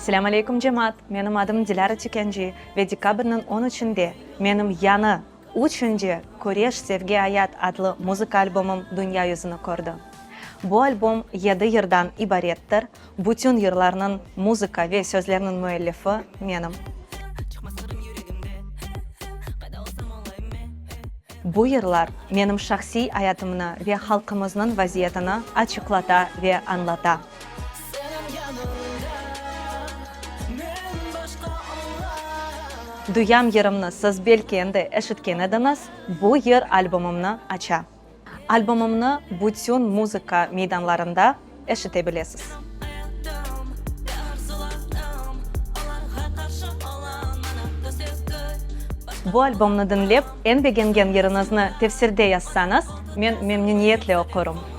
Selâm aleyküm, cemaat! Menim adım Dilâra Tükenci ve dekabrniñ on üçünde menim yañı, üçünci Küreş, sevgi, ayat adlı muzıka albomım dünya yüzüni kördi. Bu albom yedi yırdan ibarettir, bütün yırlarnıñ muzıka ve sözlerniñ müellifi menim. Bu yırlar menim şahsiy ayatımnı ve halqımıznıñ vaziyetini açıqlata ve añlata. Duyam yırımnı siz belki endi eşitken ediñiz, bu yır albomımnı aça. Albomımnı bütün muzıka meydanlarında eşite bilesiz. Bu albomnı diñlep, eñ begengen yırıñıznı tefsirde yazsañız, men memnüniyetle oqurım.